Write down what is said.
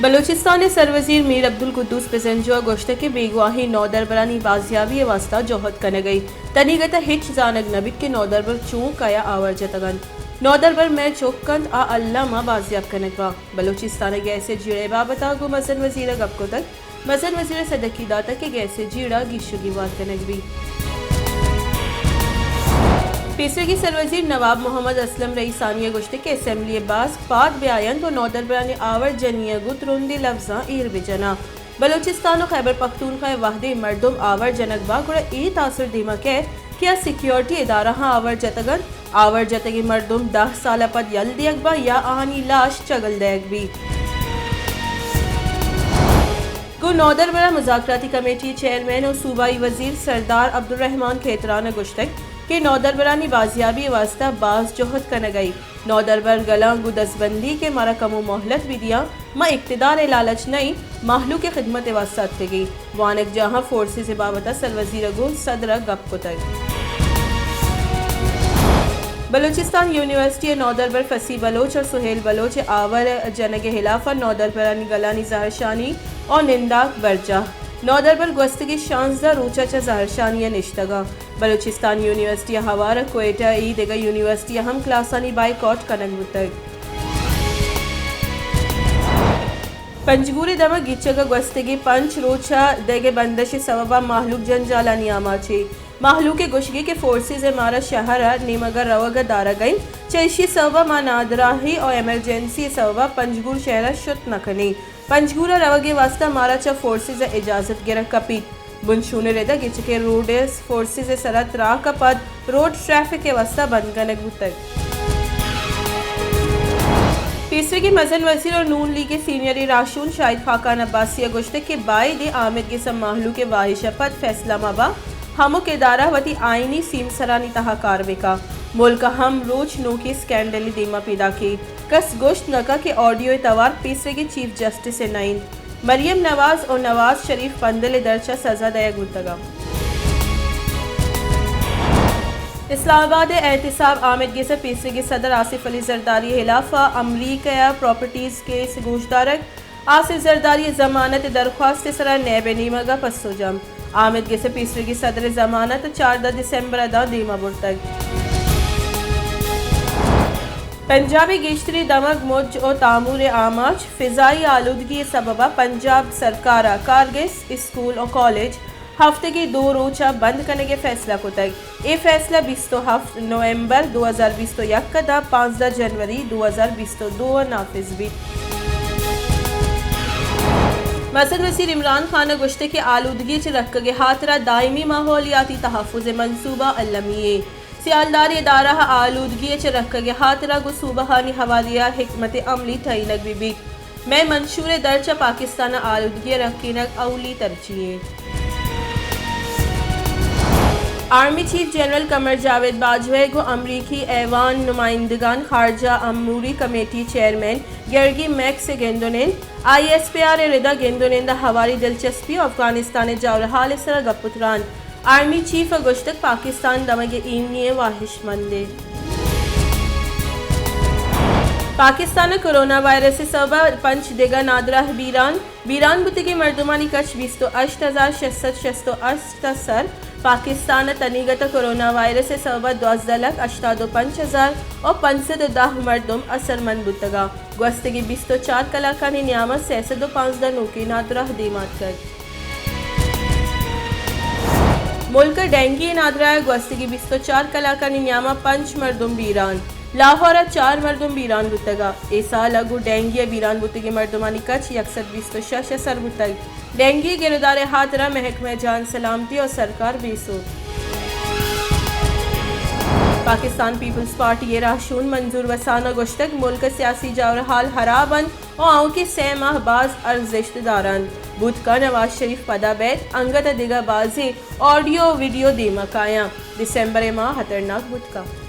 بلوچستان ءِ سروزیر میر عبدالقدوس بزنجو ءَ گوشتگ کہ بیگواھیں نودربرانی بازیابی ءِ واستہ جہد کنگ ءَ اِنت۔ تنیگت ءَ ہچ زانگ نہ بیت کہ نودربر چوں کئے ءَ آور جتگ اَنت۔ نودربر مئے چک اَنت، آ الم ءَ بازیاب کنگ باں۔ بلوچستان ءِ گیس ءِ جیڑہ ءِ بابت ءَ گوں مزن وزیر ءَ گپ کتگ۔ مزن وزیر ءَ سدکی داتگ کہ گیس ءِ جیڑہ گیشگی وار کنگ بیت۔ پیسریگیں سروزیر نواب محمد اسلم رئیسانی ءَ گوشتگ کہ اسمبلی ءِ باسک پاد بیاینت ءُ نودربرانی آور جنی ءَ گوں ترندیں لبزاں ایر بجناں۔ بلوچستان ءُ خیبر پختونخوا ءِ وھدے مردم آور جنگ باں، گڑا اے تاثر دیما کئیت کہ آ سیکیورٹی ادارہاں آور جتگ اَنت۔ آور جتگیں مردم دہ سال ءَ پد یل دیگ باں یا آھانی لاش چگل دئیگ بیت۔ گوں نودربراں مذاکراتی کمیٹی ءِ چیئرمین ءُ صوبائی وزیر سردار عبدالرحمن کھیتران ءَ گوشتگ کہ نودربرانی بازیابی ءِ واستہ باز جہد کنگ ءَ اِنت۔ نودربر گلاں گوں دزبندی کہ مارا کمو مہلت بہ دیاں، ما اقتدار ءِ لالچ نہ ایں، مہلوک ءِ خدمت ءِ واستہ اتکگیں۔ وانگجاہاں فورسز ءِ بابت ءَ سروزیر ءَ گوں صدر ءَ گپ کتگ۔ بلوچستان یونیورسٹی ءِ نودربر فصیح بلوچ ءُ سہیل بلوچ ءِ آور جنگ ءِ ہلاف ءَ نودربرانی گلانی زہرشانی ءُ ننداک برجاہ۔ نودربر گوستگیں شانزدہ روچ ءَ چہ زہرشانی ءَ نشتگ اَنت۔ بلوچستان یونیورسٹی ءَ ہوار ءَ کوئٹہ ءِ دگہ یونیورسٹی ءَ ہم کلاسانی بائیکاٹ کنگ بوتگ۔ پنجگور ءِ دمگ گچک ءَ گوستگیں پنچ روچ ءَ دگہ بندش ءِ سبب ءَ مہلوک جنجالانی آماچ اِنت۔ مہلوک ءِ گوشگ اِنت کہ فورسز ءَ مارا شہر ءِ نیمگ ءَ روگ ءَ دارگ ءَ اِنت، چہ ایشی ءِ سبب ءَ ما نادراہی ءُ ایمرجنسی ءِ سبب ءَ پنجگور شہر ءَ شت نہ کنیں۔ پنجگور ءَ روگ ءِ واستہ مارا چہ فورسز ءَ اجازت گرگ کپیت۔ بنشون ءِ رد ءَ گچکیں روڈز فورسز ءِ سرا تراک ءَ پد روڈ ٹریفک ءِ واستہ بند کنگ بوتگ۔ پیسریگیں مزن وزیر ءُ نون لیگ ءِ سینئریں راہشون شاہد خاقان عباسی ءَ گوشتگ کہ باید اِنت آمید گس ءَ مہلوک ءِ واہش ءَ پد فیصلہ مہ باں، ہمک ادارہ وتی آئینی سیمسرانی تہا کار بہ کن۔ ملک ءَ ہم روچ نوکیں سکینڈل ءِ دیما پیداک اِنت۔ کس گوشت نہ کنت کہ آڈیو ءِ توار پیسریگیں چیف جسٹس ءِ نہ اِنت۔ مریم نواز ءُ نواز شریف پندل ءِ درچ ءَ سزا دئیگ بوتگ اَنت۔ اسلام آباد ءِ احتساب آمید گس ءَ پیسریگیں صدر آصف علی زرداری ءِ ہلاف ءَ امریکہ ءِ پراپرٹیز کیس ءِ گوشدارگ۔ آصف زرداری ءِ ضمانت ءِ درخواست ءِ سرا نیب ءِ نیمگ ءَ پسو جم۔ آمید گس ءَ پیسریگیں صدر ءِ ضمانت چاردہ دسمبر ءَ داں دیما برتگ۔ پنجاب ءِ گیشتریں دمگ مج ءُ تامور ءِ آماچ، فضائی آلودگی ءِ سبب ءَ پنجاب سرکار ءَ کارگس، اسکول ءُ کالج ہفتگی دو روچ ءَ بند کنگ ءِ فیصلہ کتگ۔ اے فیصلہ بیست ءُ ہفت نومبر دو ہزار بیست ءُ یک ءَ داں پانزدہ جنوری دو ہزار بیست ءُ دو ءَ نافذ بیت۔ مزن وزیر عمران خان ءَ گوشتگ کہ آلودگی ءَ چہ رکگ ءِ ہاترا دائمی ماحولیاتی تحفظ ءِ منصوبہ المی اِنت۔ سیالداری ادارہ ءَ آلودگی ءَ چہ رکگ ءِ ہاترا گوں صوبہانی ہواری ءَ حکمت عملی ٹہینگ بہ بیت۔ مئے منشور ءِ درچ ءَ پاکستان ءَ آلودگی ءَ رکینگ اولی ترجیح اِنت۔ آرمی چیف جنرل قمر جاوید باجوہ ءَ گوں امریکی ایوان نمائندگان خارجہ اموری کمیٹی چیئرمین گیرگی میکس ءِ گند ءُ نند، آئی ایس پی آر ءِ رد ءَ گند ءُ نند ءَ ہواری دلچسپی ءُ افغانستان ءِ جاورحال ءِ سرا گپ ءُ تران۔ آرمی چیف ءَ گوشتگ پاکستان دمگ ایمنی ءِ واہشمندے۔ پاکستان ءَ کرونا وائرس ءِ سبب ءَ پنچ دگہ نادراہ بیران، بیران بوتگیں مردمانی کچ بیست ءُ ہشت ہزار شش سد شست ءُ ہشت ءَ سر۔ پاکستان ءَ تنیگت ءَ کرونا وائرس ءِ سبب ءَ دوازدہ لکھ ہشتاد ءُ پنچ ہزار ءُ پنچ سد ءُ دہ مردم اثرمند بوتگ اَنت۔ گوستگیں بیست ءُ چار کلاکانی نیام ءَ سئے سد ءُ پانزدہ نوکیں نادراہ دیما اتکگ۔ ملک ءَ ڈینگی ءِ نادراہ ءَ گوستگیں بیست ءُ چار کلاکانی نیام ءَ پنچ مردم بیران۔ لاہور ءَ چار مردم بیران بوتگ اَنت۔ اے سال ءَ گوں ڈینگی ءَ بیران بوتگیں مردمانی کچ یک سد بیست ءُ شش ءَ سر بوتگ۔ ڈینگی ءِ گرودار ءِ ہاترا محکمہ جان سلامتی ءُ سرکار بے سوب۔ پاکستان پیپلز پارٹی ءِ راہشون منظور وسان ءَ گوشتگ ملک ءِ سیاسی جاورحال ہراب اِنت ءُ آؤکیں سئے ماہ باز ارزشت دار اَنت۔ بوت کنت نواز شریف پدا بئیت، انگت ءَ دگہ بازیں آڈیو ءُ ویڈیو دیما کایاں۔ دسمبر ءِ ماہ ہترناک بوت کنت۔